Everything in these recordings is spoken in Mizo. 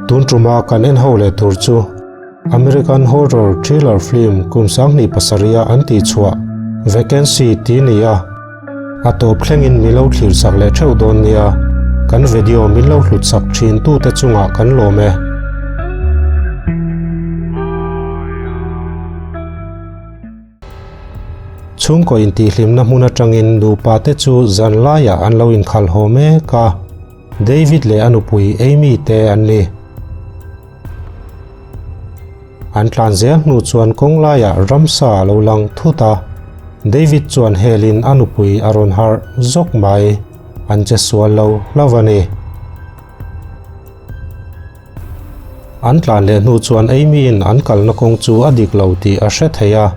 Tun tuma kan en ho leh tur chu American horror thriller film kum 2007 a an tih chhuah Vacancy tih ni a. A tawp thlengin mi lo thlir sak leh theuh dawn nia, kan video min lo hlut sak thin tute chungah kan lawm e. Chhungkaw intihhlimna hmun atangin nupa te chu zan laiah an lo inkhalh haw mek a, David leh a nupui Amy te an ni. An tlan zel hnu chuan kawng laiah ramsa a lo lang thut a, David chuan helin a nupui a rawn harh zawk mai, an che sual lo hlauh a ni. An tlan leh hnu chuan Amy-in an kalna kawng chu a dik lo tih a hre thei a.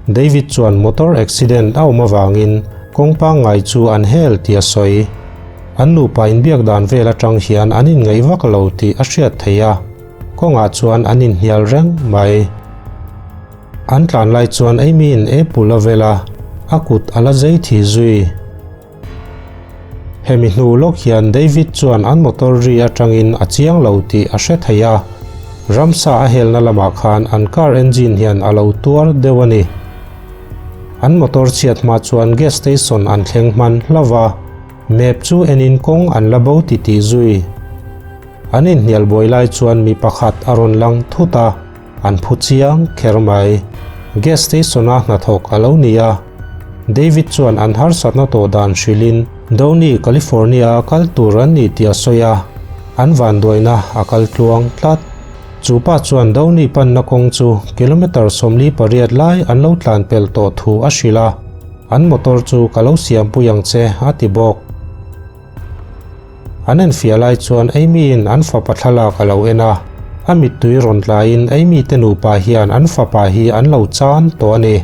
David chuan motor accident a awm avangin kawng pangngai chu an hel tih a sawi. An nupa inbiak dan vel atang hian an inngaih vak lo tih a hriat thei a, kawngah chuan an inhnial reng mai. An tlan lai chuan Amy-in apple a vel a, a kut a la zei thi zui. Hemi hnu lawk hian David chuan an motor ri atangin a chiang lo tih a hre thei a, ramsa a helna lamah khan an car engine hian a lo tuar deuh a ni. An motor chhiat hma chuan gas station an thleng hman hlauh va, map chu enin kawng an la bo titih zui. An inhnial buai lai chuan mi pakhat a rawn lang thut a. An phu chiang kher mai. Gas station-a hnathawk a lo ni a. David chuan an harsatna tawh dan hrilhin Downey, California-a kal tur an ni tih a sawi a, an vanduaina a kal tluang tlat. Chu pa chuan Downey panna kawng chu kilometre 48 lai an lo tlan pel tawh thu a hrilh a, An motor chu ka lo siampui ang che, a ti bawk. An enfiah lai chuan Amy-in an fapa thlalak a lo en a, a mittui rawn tlaiin Amy te nupa hian an fapa hi an lo chan tawh a ni.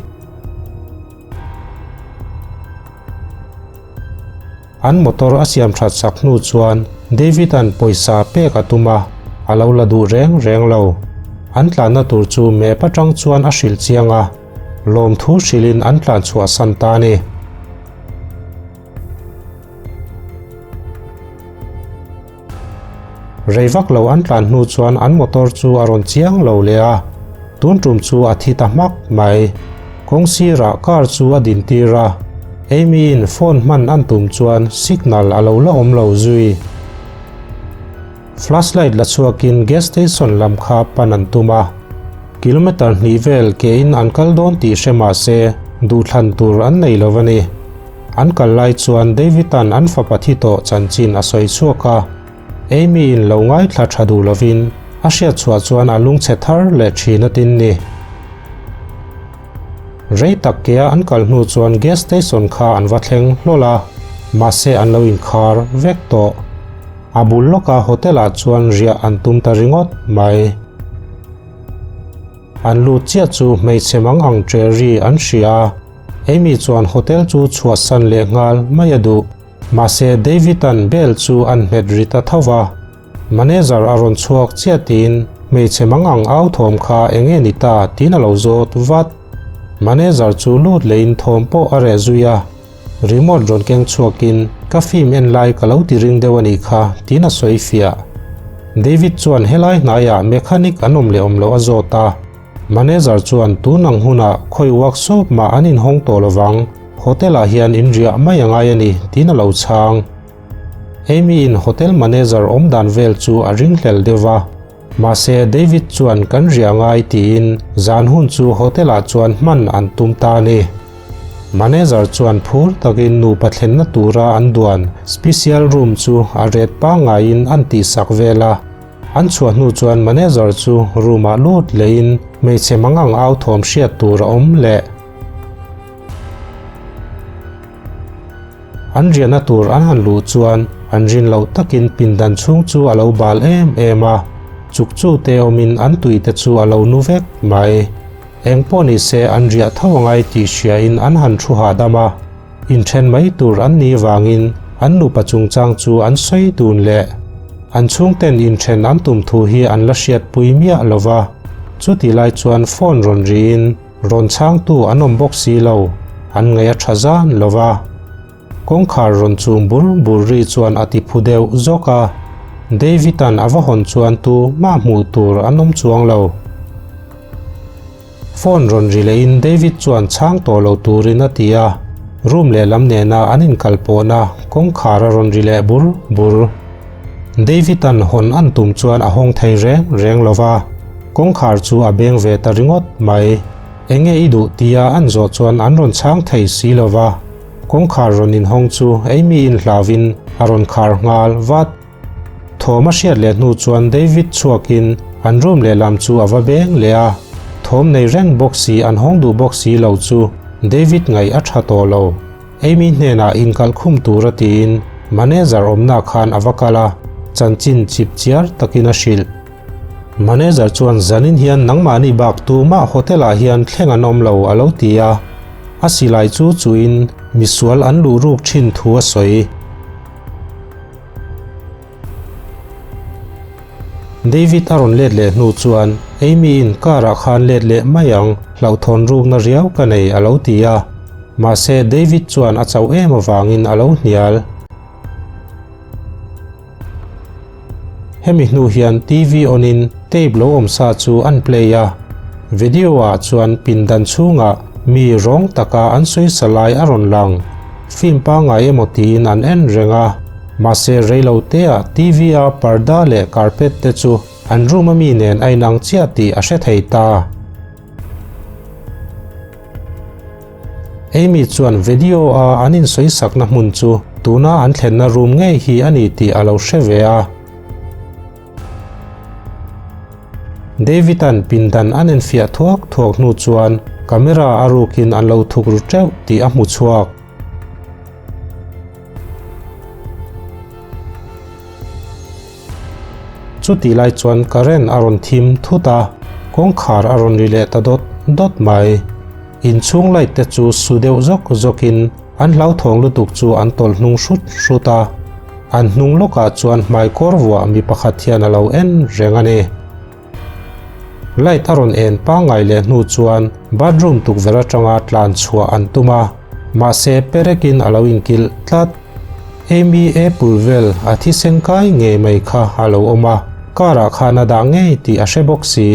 An motor a siam that sak hnu chuan David-a'n pawisa pek a tum a, a lo la duh reng reng lo. An tlanna tur chu map atang chuan a hrilh chiang a, lawmthu hrilhin an tlan chhuahsan ta a ni. Rei vak lo an tlan hnu chuan an motor chu a rawn chiang lo leh a, tun tum chu a thi ta hmak mai. Kawng sirah car chu a din tir a, Amy-in phone hman an tum chuan signal a lo la awm lo zui. Flashlight la chhuakin gas station lam kha pan an tum a, kilometre hnih vel kein an kal dawn tih hre mah se duhthlan tur an nei lo a ni. An kal lai chuan David-a'n an fapa thi tawh chanchin a sawi chhuak a, Amy-in lo ngaithla tha duh lovin a hriat chhuah chuan a lungchhe thar leh thin a tin ni. Rei tak kea an kal hnu chuan gas station kha an va thleng hlawl a, mahse an lo inkhar vek tawh. A bul lawka hotel-ah chuan riah an tum ta ringawt mai. An lut chiah chu hmeichhe mang ang ṭe ri an hria a, Amy chuan hotel chu chhuahsan leh nghal mai a duh. Mahse David-a'n bell chu an hmet ri ta tho va, Manager a rawn chhuak chiah tiin hmeichhe mang ang au thawm kha eng nge ni ta tiin a lo zawt vat. Manager chu lut leiin thawm pawh a reh zui a, remote rawn keng chhuakin ka film en lai ka lo ti ring deuh a nih kha tiin a sawi fiah. David chuan helai hnaiah mechanic an awm leh awm loh a zawt a, Manager chuan tun ang hunah khawi workshop mah an inhawng tawh lovang, hotel ah hian inriah mai a ngai a ni tiin a lo chhang. Amy-in hotel manager awm dan vel chu a ringhlel deuh va, mahse David chuan kan riah ngai tiin zan hun chu hotel-ah chuan hman an tum ta a ni. Manager chuan phur takin nupa thlenna tura an duan special room chu a ret pangngaiin an tihsak vel a. An chhuah hnu chuan manager chu room-ah lut lehin hmeichhe mangang au thawm hriat tur a awm leh. An riahna tur an han luh chuan an rin loh takin pindan chhung chu a lo bal em em a, chuk chu te awmin an tui te chu a lo nu vek mai. Eng pawh ni se an riah tho angai tih hriain an han thu hahdam a, inthen mai tur an nih vangin an nupa chungchang chu an sawi dun leh. An chhungten inthen an tum thu hi an la hriatpui miah lo va, chutih lai chuan phone rawn riin, Rawn chhangtu an awm bawk si lo, an ngaih a tha zan lo va. Kawngkhar rawn chum bur bur ri chuan a ti phu deuh zawk a. David-a'n a va hawn chuan tu mah hmuh tur an awm chuang lo. Phone rawn ri lehin David chuan chhang tawh lo turin a ti a, room lehlam nena an inkal pawhna kawngkhar a rawn ri leh bur bur. David-a'n hawn an tum chuan a hawng thei reng reng lo va, kawngkhar chu a beng ve ta ringawt mai. Enge i duh tia an zawh chuan an rawn chhang thei si lo va, kawngkhar rawn inhawng chu Amy inhlauvin a rawn khar nghal vat. Thawm a hriat leh hnu chuan David chhuakin an room lehlam chu a va beng leh a, thawm nei reng bawk si an hawng duh bawk si lo chu David ngaih a tha tawh lo. Amy hnenah inkalh khum tura tiin manager awmna khan a va kal a, chanchin chip chiar takin a hrilh. Manager chuan zanin hian nangmahni bak tumah hotel ah hian thleng an awm lo a lo ti a, a silai chu chuhin misual an luh ruk thin thu a sawi. David a rawn let leh hnu chuan Amy in car ah khan let leh mai ang, hlauhthawn rukna riau ka nei a lo ti a. Mahse David chuan a chauh em avangin a lo hnial. Hemi hnu hian TV on in tape lo awm sa chu an play a. Video ah chuan pindan chhungah mi rawng taka an sawi sa lai a rawn lang. Film pangngai emaw tiin an en reng a, mahse reilo teah TV a parda leh carpet te chu an room a mi nen a inang chiah tih a hre thei ta. Amy chuan video a an insawisakna hmun chu tuna an thlenna room ngei hi a ni tih a lo hre ve a. David-a'n pindan an enfiah thuak thuak hnu chuan camera a rukin an lo thuk ru teuh tih a hmu chhuak. Chutih lai chuan current a rawn thim thut a, kawngkhar a rawn ri leh ta dawt dawt mai. Inchhung light te chu su deuh zawk zawkin An hlauthawng lutuk chu an tawlh hnung hrut hrut a, an hnung lawkah chuan hmaikawr vuah mi pakhat hian a lo en reng a ni. Light a rawn en pangngai leh hnu chuan bathroom tukverh atanga tlan chhuah an tum a, mahse perekin a lo inkilh tlat. Amy apple vel a thisen kai ngei mai kha a lo awm a, car ah khan a dah ngei tih a hre bawk si.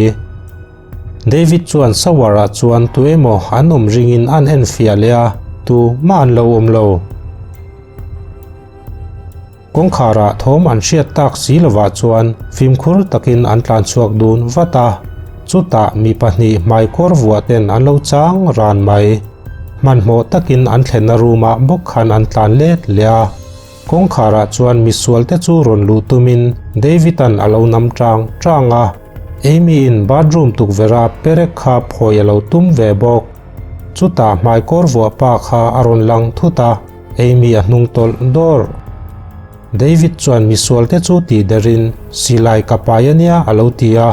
David chuan shower ah chuan tu emaw an awm ringin an en fiah leh a, tu mah an lo awm lo. Kawngkhar ah thawm an hriat tak si lovah chuan fimkhur takin an tlan chhuak dun vat a, chutah mi pahnih hmaikawr vuah ten an lo chang ran mai. Hmanhmawh takin an thlenna room ah bawk khan an tlan let leh a. Kawngkharah chuan misualte chu rawn luh tumin David-a'n a lo nam tang tang a, Amy-in bathroom tukverha perek kha phawi a lo tum ve bawk. Chutah hmaikawr vuah pa kha a rawn lang thut a, Amy a hnung tawlh dawr. David chuan misualte chu tih derin silai ka pai a nia a lo ti a,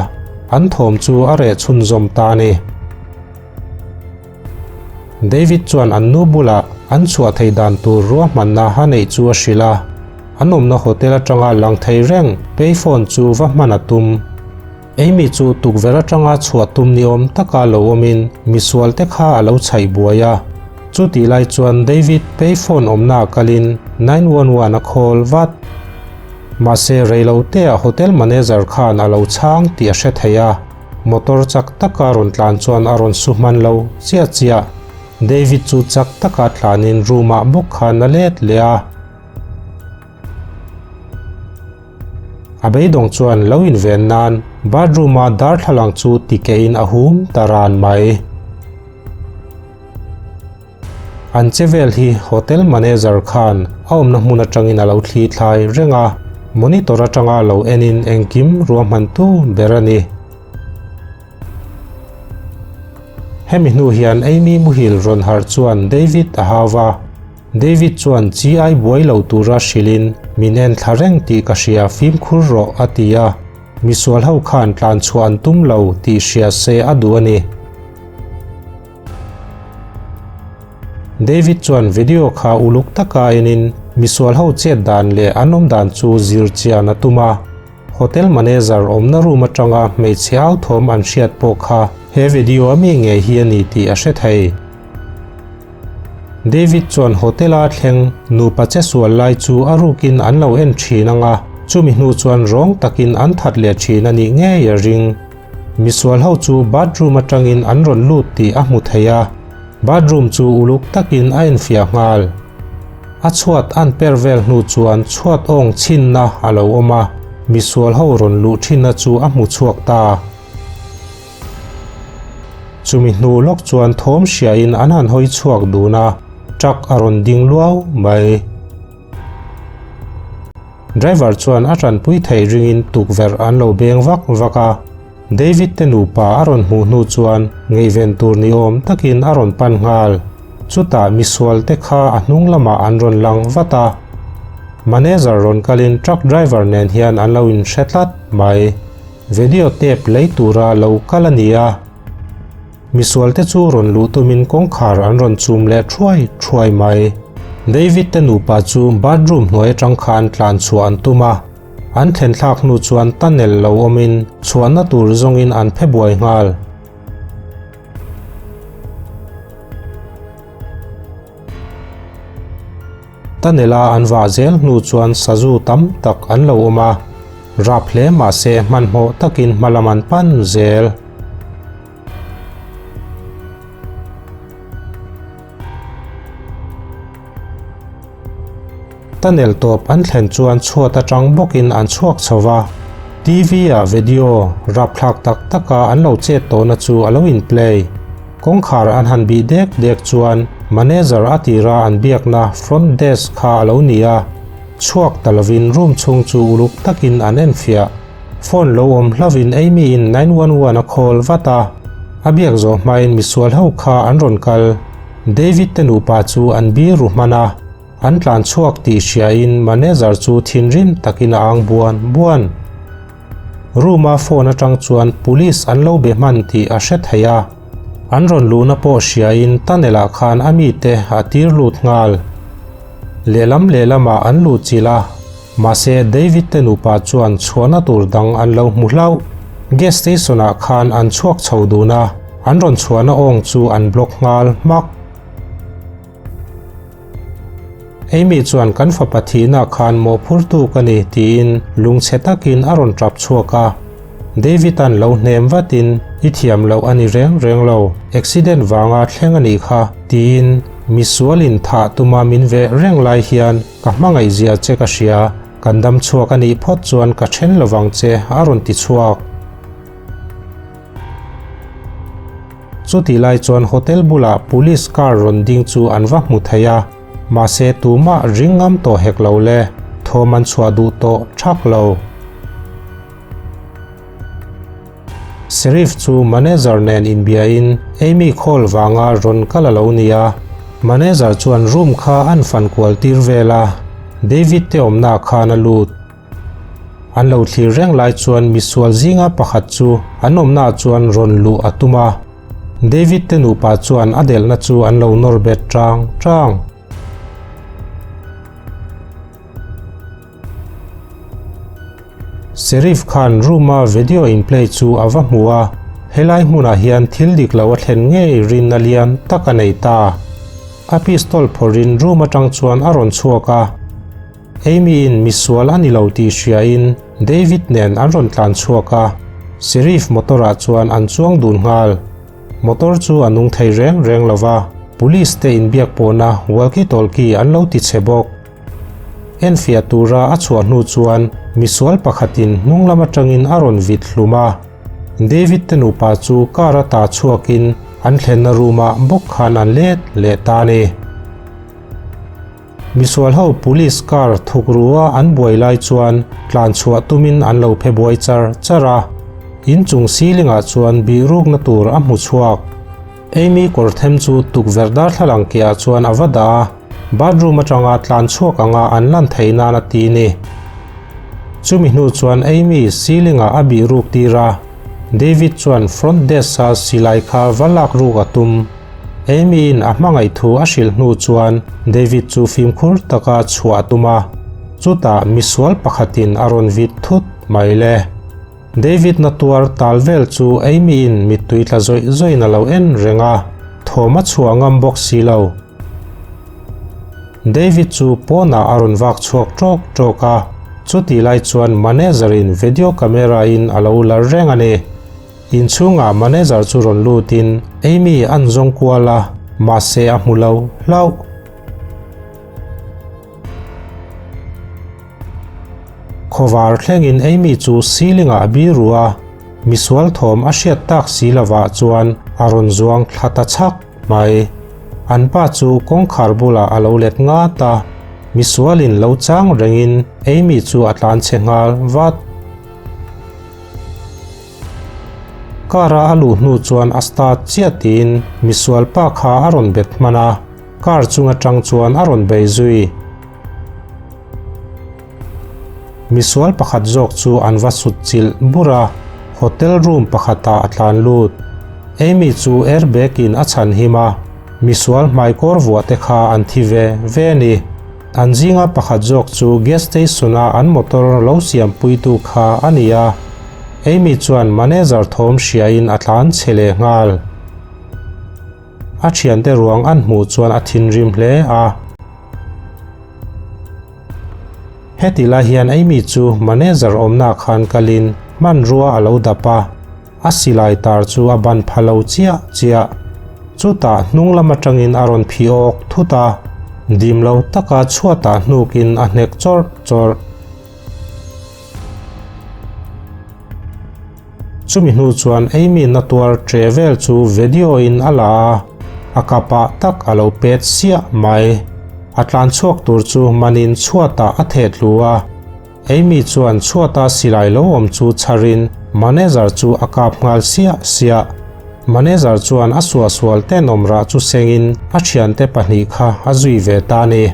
an thawm chu a reh chhunzawm ta a ni. David chuan an nu bulah an chhuah thei dan tur ruahmanna a neih chu a hrilh a, an awmna hotel atanga lang thei reng payphone chu va hman a tum. Amy chu tukverh atanga chhuah tum ni awm taka lo awmin misualte kha a lo chhaih buai a. Chutih lai chuan David payphone awmna ah kalin 911 a call vat. Mahse reiloteah hotel manager khan a lo chhang tih a hre thei a. Motor chak taka rawn tlan chuan a rawn su hman lo chiah chiah. David chu chak taka tlanin room ah bawk khan a let leh a. A beidawng chuan lo inven nan bathroom a darthlalang chu tikeihin a hum ta ran mai. An che vel hi hotel manager khan a awmna hmun atangin a lo thli thlai reng a, monitor atanga lo enin engkim ruahmantu ber a ni. Hemi hnu hian Amy muhil rawn harh chuan David a hau va, David chuan chi ai buai lo tura hrilhin min en thla reng tih ka hria fimkhur rawh a ti a, misual ho khan tlan chhuah an tum lo tih hria se a duh a ni. David chuan video kha uluk taka enin misual ho chet dan leh an awm dan chu zir chian a tum a. Hotel manager awmna room atanga hmeichhe au thawm an hriat pawh kha he video a mi ngei hi a ni tih a hre thei. David chuan hotel-a thleng nupa che sual lai chu a rukin an lo en thin ang a, chumi hnu chuan rawng takin an that leh thin a nih ngei a ring. Misual ho chu bathroom atangin an rawn lut tih a hmu thei a, bathroom chu uluk takin a enfiah nghal. A chhuat an per vel hnu chuan chhuat awng chhinna a lo awm a, misual ho rawn luh thinna chu a hmu chhuak ta. Chumi hnu lawk chuan thawm hriain an han hawi chhuak dun a, truck a rawn ding luau mai. Driver chuan a tanpui thei ringin tukverh an lo beng vak vak a, David te nupa a rawn hmuh hnu chuan ngaihven tur ni awm takin a rawn pan nghal. Chutah misual te kha a hnung lamah an rawn lang vat a. Manager rawn kalin truck driver nen hian an lo inhre tlat mai. Video tape lei tura lo kal a ni a. Misualte chu rawn luh tumin kawngkhar an rawn chum leh thuai thuai mai. David te nupa chu bathroom hnuai atang khan tlan chhuah an tum a, an thlen thlak hnu chuan tunnel lo awmin chhuahna tur zawngin an phe buai nghal. Tunnel-a an vah zel hnu chuan sazu tam tak an lo awm a, rap hle mahse hmanhmawh takin hmalam an pan zel. Tunnel tawp an thlen chuan chhuat atang bawkin an chhuak chho va, TV-ah video rapthlak tak taka an lo chet tawhna chu a lo in-play. Kawngkhar an han bih dek dek chuan manager a tira an biakna front desk kha a lo ni a, chhuak ta lovin room chhung chu uluk takin an enfiah. Phone lo awm hlovin Amy-in 911 a call vat a, a biak zawh hmain misual ho kha an rawn kal. David te nupa chu an bir ru hman a, an tlan chhuak tih hriain manager chu thinrim takin a ang buan buan. Room-a phone atang chuan police an lo be hman tih a hre thei a, an rawn luhna pawh hriain tunnel-ah khan a mite a tir lut nghal. Lehlam lehlamah an luhchilh a. Mahse, David te nupa chuan chhuahna tur dang an lo hmu hlauh. Gas station ah khan an chhuak chho dun a, an rawn chhuahna awng chu an block nghal hmak. Amy chuan kan fapa thihna khan mawhphurtu ka ni tiin lungchhe takin a rawn tap chhuak a. David an lo hnem vatin i thiam loh a ni reng reng lo, accident vanga thleng a nih kha tiin misualin thah tuma min veh reng lai hian Ka hmangaih zia che ka hria, kan dam chhuak a nih phawt chuan ka then lovang che a rawn ti chhuak. Chutih lai chuan hotel bulah police car rawn ding chu an va hmu thei a, mahse tumah ring ngam tawh hek lo le, thawm an chhuah duh tawh thak lo. Sheriff chu manager nen inbiain Amy call vanga rawn kal a lo ni a, manager chuan room kha an fan kual tir vel a, David te awmna khan a lut. An lo thlir reng lai chuan misual zinga pakhat chu an awmna chuan rawn luh a tum a, David te nupa chuan a delhna chu an lo nawr bet tang tang. Sheriff khan room-a video in play chu a va hmu a, helai hmunah hian thil dik lo a thlen ngei rinna lian tak a nei ta. A pistol phawrhin room atang chuan a rawn chhuak a, Amy-in misual a ni lo tih hriain David nen an rawn tlan chhuak a, Sheriff motor-ah chuan an chuang dun nghal. Motor chu a nung thei reng reng lo va, police te inbiak pawhna walkie-talkie an lo ti chhe bawk. Enfiah tura a chhuah hnu chuan misual pakhatin hnung lam atangin a rawn vit hlum a. David te nupa chu car a ta chhuakin an thlenna room ah bawk khan an let leh ta a ni. Misual ho police car thuk ru a an buai lai chuan tlan chhuah tumin an lo phe buai char char a. Inchung ceiling ah chuan bihrukna tur a hmu chhuak. Amy kawr them chu tukverh darthlalang ke ah chuan a va dah a, bathroom atanga tlan chhuak anga an lan theih nan a ti ni. Chumi hnu chuan Amy ceiling ah a bih ruk tir a, David chuan front desk a silai kha va lak ruk a tum. Amy in a hmangaih thu a hrilh hnu chuan David chu fimkhur taka chhuah a tum a, chutah misual pakhatin a rawn vit thut mai le. David na tuar tal vel chu Amy in mittui tla zawih zawih in a lo en reng a, thawm a chhuah ngam bawk si lo. David chu pawnah a rawn vak chhuak ṭawk ṭawk a, chutih lai chuan manager in video camera in a lo lar reng a ni. Inchhungah manager chu rawn lutin Amy an zawng kual a, mahse a hmu lo hlauh. Khawvar thlengin Amy chu ceiling ah a biru a, misual thawm a hriat tak si lovah chuan a rawn zuang thla ta chhak mai. An pa chu kawngkhar bulah a lo let ngat a, misualin lo chang rengin Amy chu a tlan chhe nghal vat. Car a a luh hnu chuan a start chiah tiin misual pa kha a rawn bet hman a, car chung atang chuan a rawn bei zui. Misual pakhat zawk chu an va sut chilh bur a, hotel room pakhatah a tlan lut. Amy chu airbag in a chhan him a, misual hmaikawr vuah te kha an thi ve ve a ni. An zinga pakhat zawk chu gas station a an motor lo siampuitu kha a ni a, Amy chuan manager thawm hriain a tlan chhe leh nghal. A thiante ruang an hmuh chuan a thinrim hle a. Heti lai hian Amy chu manager awmna khan kalin hmanrua a lo dap a, a silai tar chu a ban pha lo chiah chiah. Chutah hnung lam atangin a rawn phi awk thut a, dim lo taka chhuatah hnukin a hnek chawrh chawrh. Chumi hnu chuan Amy na tuar ṭe vel chu video in a la a, a kapah tak a lo pet siah mai. A tlan chhuak tur chu manin chhuatah a theh tlu a. Amy chuan chhuata silai lo awm chu chharin manager chu a kap nghal siah siah. Manager chuan a suahsual tenawm rah chu sengin a thiante pahnih kha a zui ve ta a ni.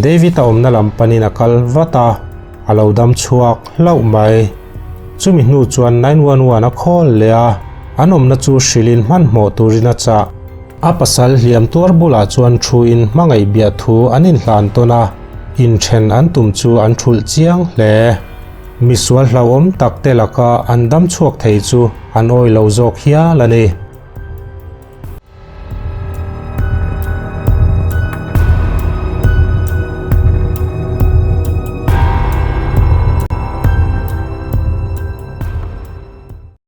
David a awmna lam panin a kal vat a, a lo dam chhuak hlauh mai. Chumi hnu chuan 911 a call leh a, an awmna chu hrilhin hmanhmawh turin a chah. A pasal hliam tuar bulah chuan thuin hmangaih biah thu an inhlan tawn a, inthen an tum chu an thulh chiang hle. Misual hlauhawm tak te laka an dam chhuak thei chu an awih lo zawk hial a ni.